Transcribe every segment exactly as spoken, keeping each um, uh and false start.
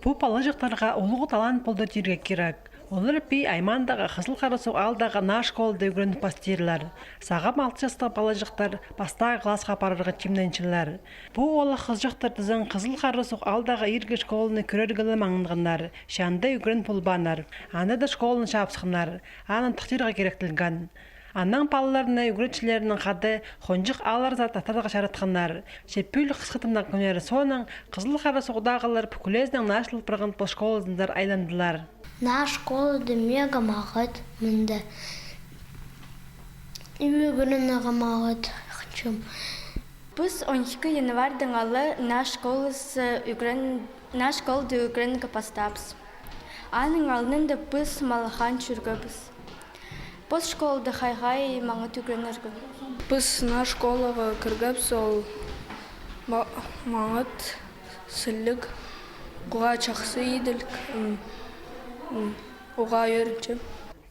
Пу палаҷахтарға улуғ талант полды тирге кирек. Олар пу аймаандағы Хызыл Харасуғ аалдағы наа школада ӱгреніп пастирлар. Сағам алты частығ палаҷахтар пастағы классха парарға тимненчелер. Пу оолах хызыҷахтар тізең Хызыл Харасуғ аалдағы иргі школаны кӧрерге ле маңнанғаннар, че анда ӱгрен полбааннар. Анда даа школаны чаапсханнар, аны тыхтирға киректелген. Анаң палаларны ӱгретчілерінең хада хонҷых аалларзар тартарға чаратханнар. Че пӱӱл хысхы тымнағ кӱннер соонаң Хызыл Харасуғдағылар Пӱкӱлезінең наа чыл парған пос школазынзар айландылар. Наа школада мағаа маңат мында. Ӱгренерге маңат хынчам. Піс он ікі январьдаң ала наа школазы ӱгрен-, наа школада ӱгренерге пастаабыс. Аның алнында піс малахаан чӧргебіс. Пос школада хайхай маңат ӱгренерге. Піс наа школаға кіргебіс, ол ма-, маңат, сіліг, уғаа чахсы иділік, м, м, уғаа ӧрінчем.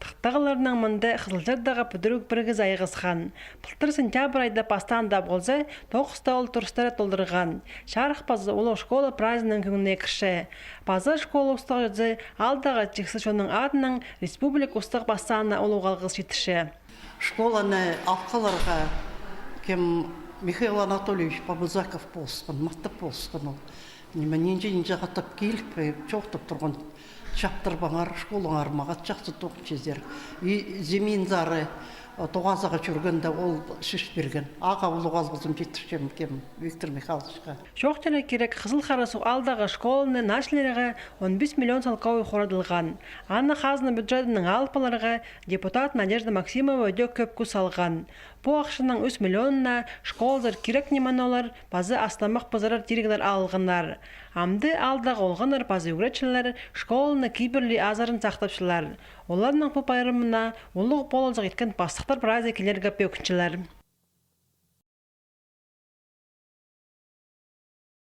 Тыхтағларның мында Хызылчардағы пӱдіріг пірігізі айғасхан. Пылтыр сентябрь айда пастаанда полза, тоғыста ол турыстар толдырған. Чарых паза улуғ школа празднигінің кӧңніне кірче. Паза школа устағҷызы аалдағы чиксі чонның адынаң республика устағ пастаанына улуғ алғыс читірче. Школаны алып халарға кем Михаил Анатольевич Побызаков полысхан, мастап полысхан ол. Ниме, нинҷе-нинҷе хатап киліп, э, чоохтап турған, чаптырбаңар, школаңар маңат, чахсы тоғынчазар. И Зиминзары, э, тоғазығға чӧргенде ол шеш пирген. Ағаа улуғ алғызым читірчем кем Виктор Михайловичха. Чоохтирға кирек, Хызыл Харасуғ аалдағы школаны наа чилерге он пис миллион салковай хорадылған. Аны хазна бюджедінең алып аларға депутат Надежда Максимова ідӧк кӧп кӱс салған. Пу ахчаның ӱс миллионына школазар кирек ниме-нолар паза астамах пызырар тиріглер алылғаннар. Амды аалдағы олғаннар паза ӱгретчілер школаны кибірли азарын сахтапчалар. Оларның пу пайрамына улуғ полызығ иткен пастыхтар прайзы килерге пӧгінчелер.